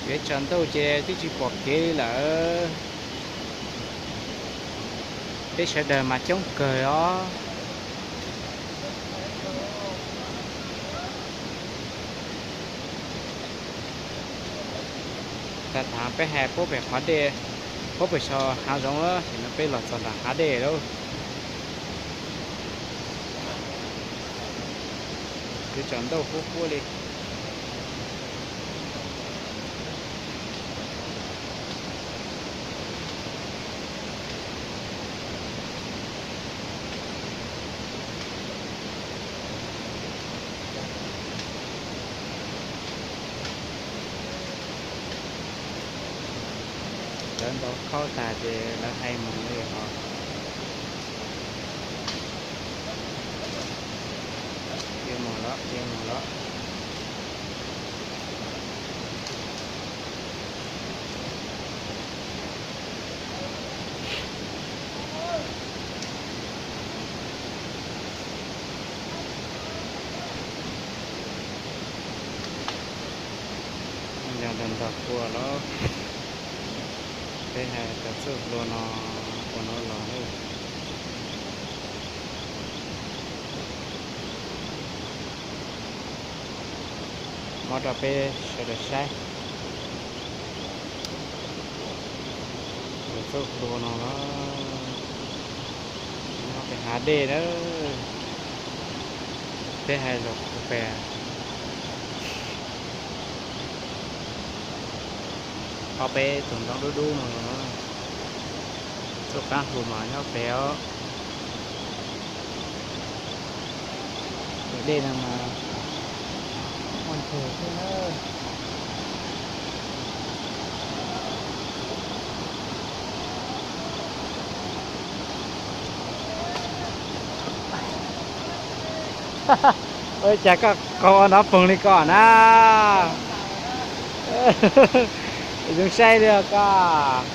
Kev tsaus ntuj ces twb tsis pom kev li lawm. Peb sawv daws mas coob kawg os. Tag thav peb hais puab pem qhov dej, puab pem saum hav zoov, tam no peb los txog nram hav dej lawm. Twb tsaus ntuj huab huab li. Lawv ntaus khau tag ces lawv hais mus li os. Cia mus los, cia mus los. Yog ntog kua los, peb hais cov txuj hlua no ua no los lawm. Muab rau peb sawv daws saib. Cov txuj hlua no los, no peb hav dej na, peb hais los kuv pem. Ob peb tus ntoo dub dub no, txuj qaab hlua mas nyob pem os. Tus dej no mas muaj ntses thiab na. Ua cas koj qaug ua nrov poog li ko na? Zoo saib li koj.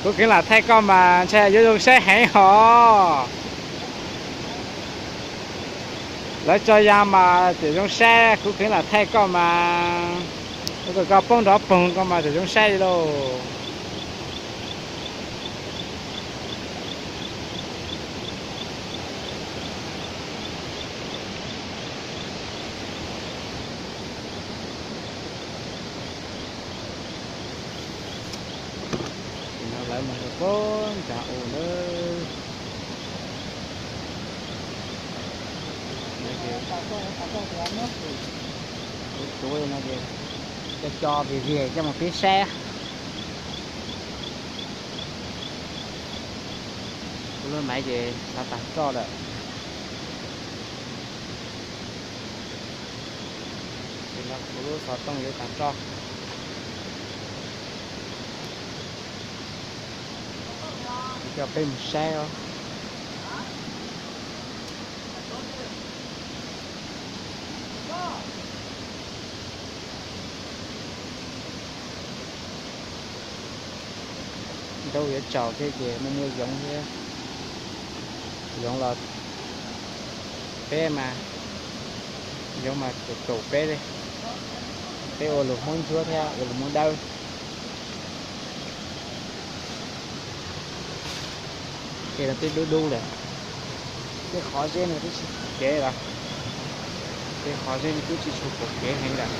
Kuv kheev lam thaij koj mas ntshai yuav zoo saib heev hos. Lawv tso ya mas tseem zoo saib, kuv kheev lam thaij koj mas, ua kom koj poob nrov poog koj mas tseem zoo saib li lauj. Tam no lawv mus rau pem nram u nawb. Tuav tuav no ces co co vim vim coj mus pib saib. Kuv lub maiv ces xov tag roj lawm. Ces no kuv lub xov tooj yuav tag roj. Kuv coj peb mus saib os. Ntaub yuav tsaus thiab ces muaj muaj zoov thiab. Zoov los peb mas, zoov mas tus tus peb li. Peb ua lus Hmoob Ntsuab thiab ua lus Hmoob Dawb. Tej no twb dub dub lawm. Tej qhov zeb no twb tsis pom kev lawm. Tej qhov zeb no twb tsis tshua pom kev heev lawm.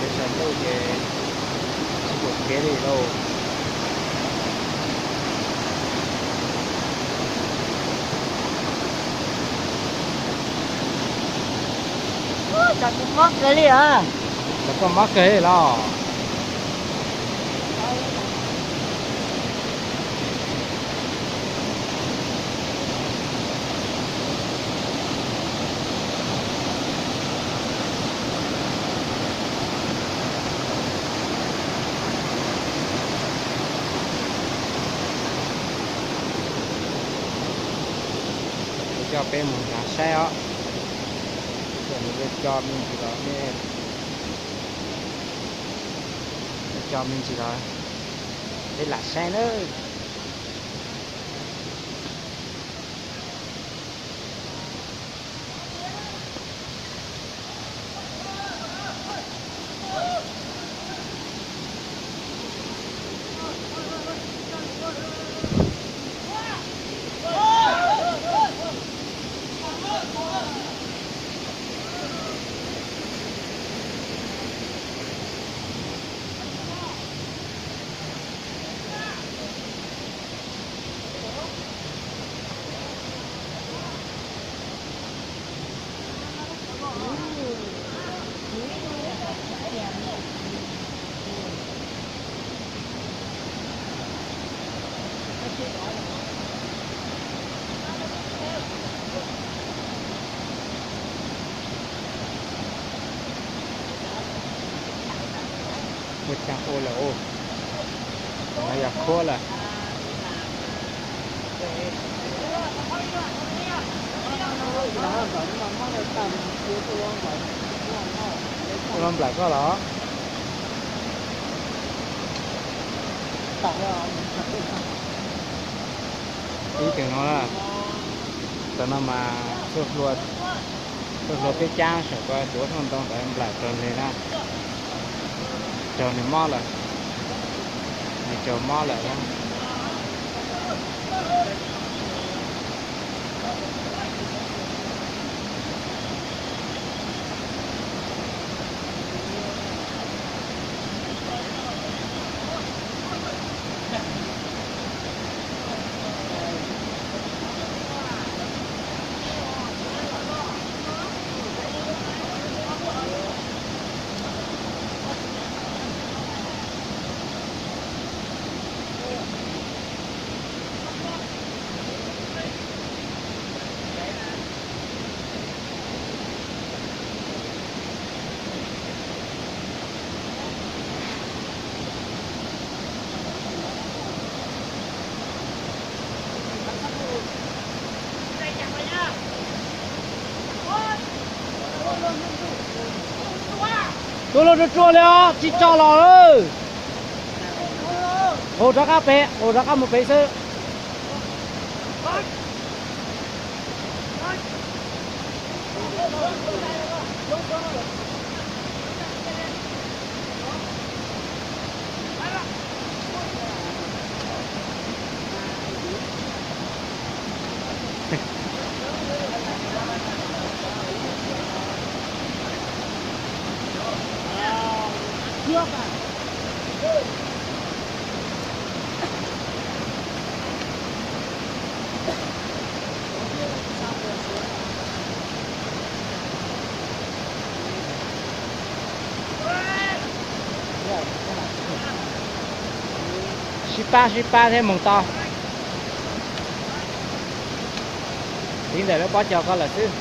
Kev tsaus ntuj ces tsis pom kev li lauj. Ua, tsam kuv mob kawg li os. Tsam koj mob kawg li los? Peb mus nrad saib os. Cov me ntsis los, cov me ntsis los peb lam saib nawb. Ua caag ua lawm, no yog khuab lawm. Ua lub nplaim koj los? Ib tug no, tam no mas tuaj hlua peb caab saum ko tuav rooj ntoo ntawd nplaim raug nws na, raug nws mob lawm, nws raug mob lawm na. Tuaj lug ruaj ruaj li os, tsis tso los lawm. Haus rov qab pem, haus rov qab mus pem xwb. Sib pab sib pab thiab moog tau. Tiv ntawm lub pob cog ko lawm xwb.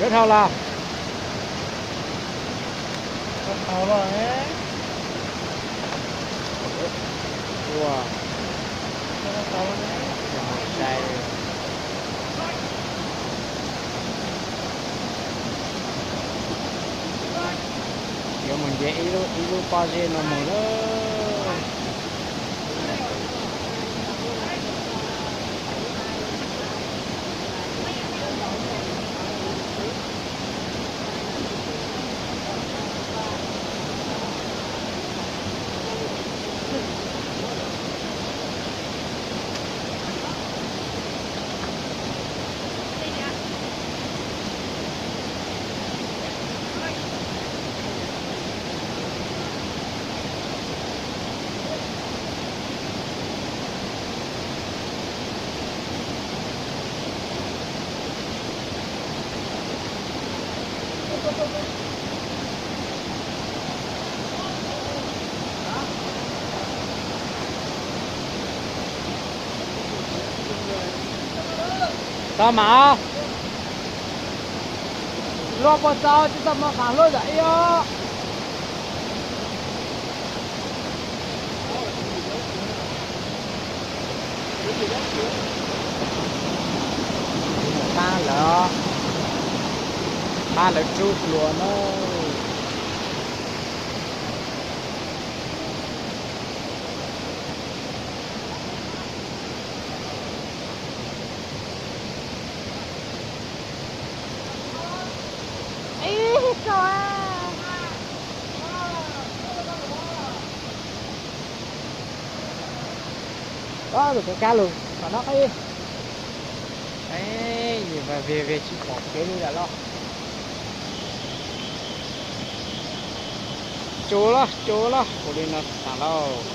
Yuav dhau los? Ua, sai. Yuav mus nce ib lub pob zeb no mus lawm. Tau mas, loj puas tau tsis tau mas qav hlub zam ib os. Pab lawv, pab lawv rub hlua na. Tus kab kab lug tom no qab. Yus vag veg veg tsis pom kev li lawm los. Cua los, cua los, ua li no tag lauj.